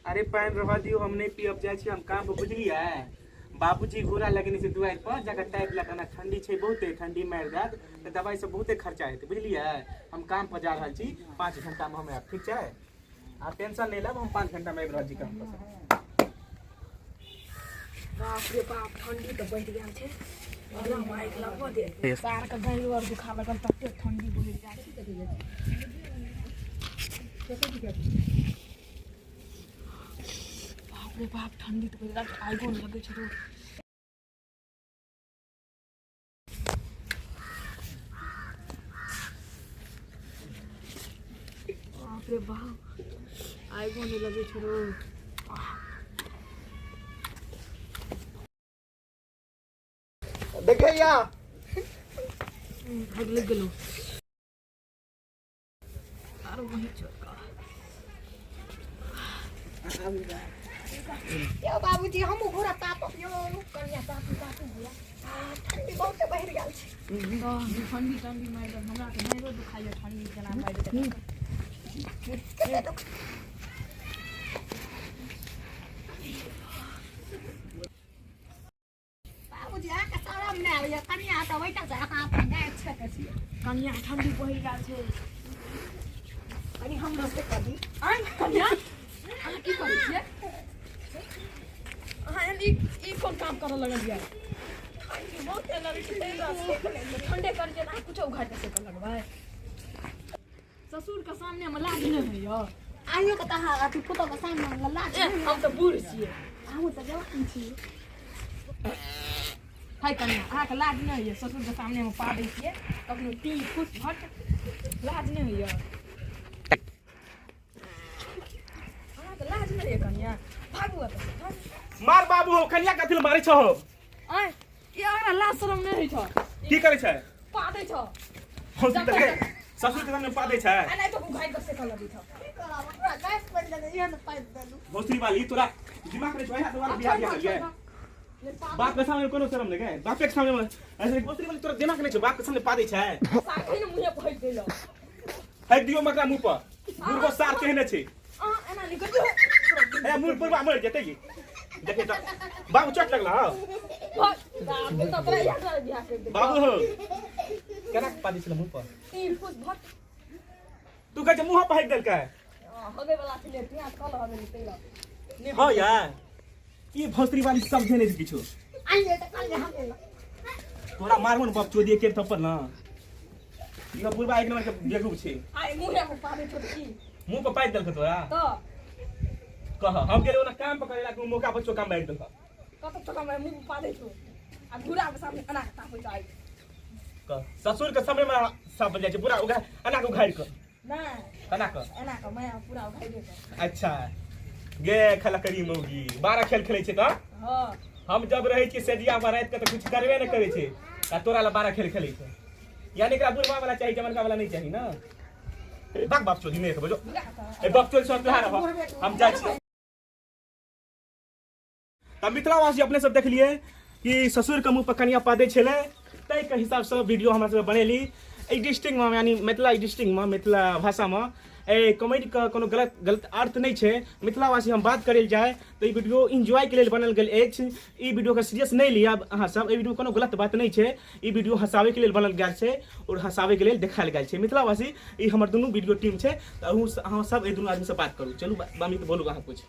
अरे पानि रहऽ दियौ, हम नहि पियब, जाइ छी हम काम पर, बुझलियै? बाबूजी घोड़ा लगेने छै दुआरि पर, जाकऽ तापि लए। कना ठंडी छै बहुते, ठंडी मारि देत तऽ दवाइ सब बहुते खर्चा हेतै, बुझलियै? हम काम पर जा रहल छी, 5 घंटा मे हम आयब, ठीक छै? आ टेंशन नहि लेब, हम 5 घंटा मे आबि रहल छी काम पर। बाप रे बाप, ठंडी तऽ बढ़ि गेल छै। आगि लगबऽ दे, सारके गाँव आर दुखा लगल, तते ठंडी बढ़ि जाइ छै। बाप रे बाप, ठंडी तऽ बढ़ि गेल छै, आगिओ नहि लगै छै। बाप रे बाप, आगिओ नहि लगै छै रो। देखैया आगि लागि गेलौ आरो वही चौका। यौ बाबूजी, हमहूँ घोड़ा तापब यौ। कनिया तापू, तापू घोड़ा। ठंडी बहुते बढ़ि गेल छै। ठंडी ठंडी मारि देलक, हमरा तऽ मारियो दुखाइए ठंडी केना मारि देलक। कते दुख। बाबूजी, अहाँके शरम नहि आबैए? कनिया तऽ बैठल छै, अहाँ अपन गाय छेकै छियै। कनिया, ठंडी बढ़ि गेल छै। कनि हमरो से कऽ दी। आँय कनिया, अहाँ की करै छियै? अहाँ एहन ई ई कोन काम करऽ लगलियै? ठंडी बहुते लगै छै, ताहि दुआरे सेक लेलियै। ठंडे करै छियै तऽ अहाँ कुछो उघारि कऽ सेकऽ लगबै? ससुरके सामनेमे लाज नहि होइए? अहियो के तऽ अहाँ अथी पुतोह के सामने मे लाज। ए, हम तऽ बूढ़ छियै। अहूँ तऽ जवान छी। है कनिया, अहाँके लाज नहि होइए? ससुरके सामनेमे पा दै छियै कखनो टी फुस फट, लाज नहि होइए अहाँके? लाज नहि होइए कनिया? भागू एतऽ, भागू। मार बाबू हो, कनिया कथी लए मारै छहो? आँय, ई अकरा लाज शरम नहि होइ छौ? की करै छै? पा दै छौ। हौसी तऽ गे, ससुर के सामने पा दै छै। आ नहि तऽ उघारि कऽ सेकऽ लगै छौ। की करब, हमरा गैस बनि गेलै, इहे ने पाइप देलहुँ। भोसड़ी वाली, तोरा दिमाग नहि छौ? इएह दुआरे बियाह बियाह करियै? बाप के सामने कोनो शरम नहि गे? बापे के सामने ऐसे? भोसड़ी वाली, तोरा दिमाग नहि छौ? बाप के सामने पा दै छै। साथे ने मुँहे पर देलक। फेंक दियौ मकरा मुँह पर, बुढ़बो सार केहने छै। अहाँ एना नहि करियौ। ए मुँह बुढ़बा मरि जेतै। ई देखिए तऽ बाबू चोट लगला हौ। बाप तऽ तोरा इएह दुआरे बियाह करि देलकौ। बाबू हो, केना पा दै छलै मुँह पर? तीन फुस भट। तू कहै छै मुँह पर हेक देलकै। हगे वाला छलै, तिया कल हगे तै लऽ। हँ यार, ई भोसड़ी वाली सब नहि छै किछु। आइए तऽ कल हम एलहुँ। तोरा मारबो ने बाप चोदिए के थप्पड़ ना। ई बुढ़बा एक नंबर के बेवकूफ छै। आइ मुँहे पर पादै छौ तऽ की? मुंह पर पाइप देलको तोरा? तऽ कह, हम गेलियै ओना काम पकड़े ला, मौका पर चौका मारि देलको। कतऽ चौका मारि? मुँह पर पादै छौ आ घुरा के सामने एना के तापै छै आइ। कह, ससुर के सामने में सब जाइ छै पूरा उघा एना के उघारि कऽ। नहि। केना कऽ? एना कऽ मैं पूरा उघारि कऽ। अच्छा गे खला करी मौगी, 12 खेल खेलै छै तऽ। हँ। हम जब रहै छियै सेजिया पर राति के तऽ कुछ करबे नहि करै छै आ तोरा ला 12 खेल खेलै छै। यानी एकरा बुढ़वा वाला चाही, जवनका वाला नहीं चाही ना। बाप बाप चोदी नहीं बजो। ए बाप चोदी सब तुहार रह, हम जाइ छी। तऽ मिथिलावासी, अपने सब देखलिए कि ससुर के मुँह पर कनिया पादै छलै, ताहिके हिसाबसँ वीडियो हमरा सब बनेली। एहि डिस्ट्रिक्टमे, यानी मिथिला डिस्ट्रिक्टमे, मिथिला भाषामे एहि कॉमेडीके कोनो गलत गलत अर्थ नहि छै। मिथिलावासी, हम बात करै लए जाय तऽ ई वीडियो एन्जॉयके लेल बनल गेल अछि। ई वीडियोके सीरियस नहि लिअ अहाँ सब। एहि वीडियो कोनो गलत बात नहि छै। ई वीडियो हँसाबैके लेल बनल गेल छै आओर हँसाबैके लेल देखायल गेल छै। मिथिलावासी, ई हमर दुनू वीडियो टीम छै, तऽ अहूँ अहाँ सब एहि दुनू आदमीसँ बात करू। चलू अमित, बोलू अहाँ कुछ।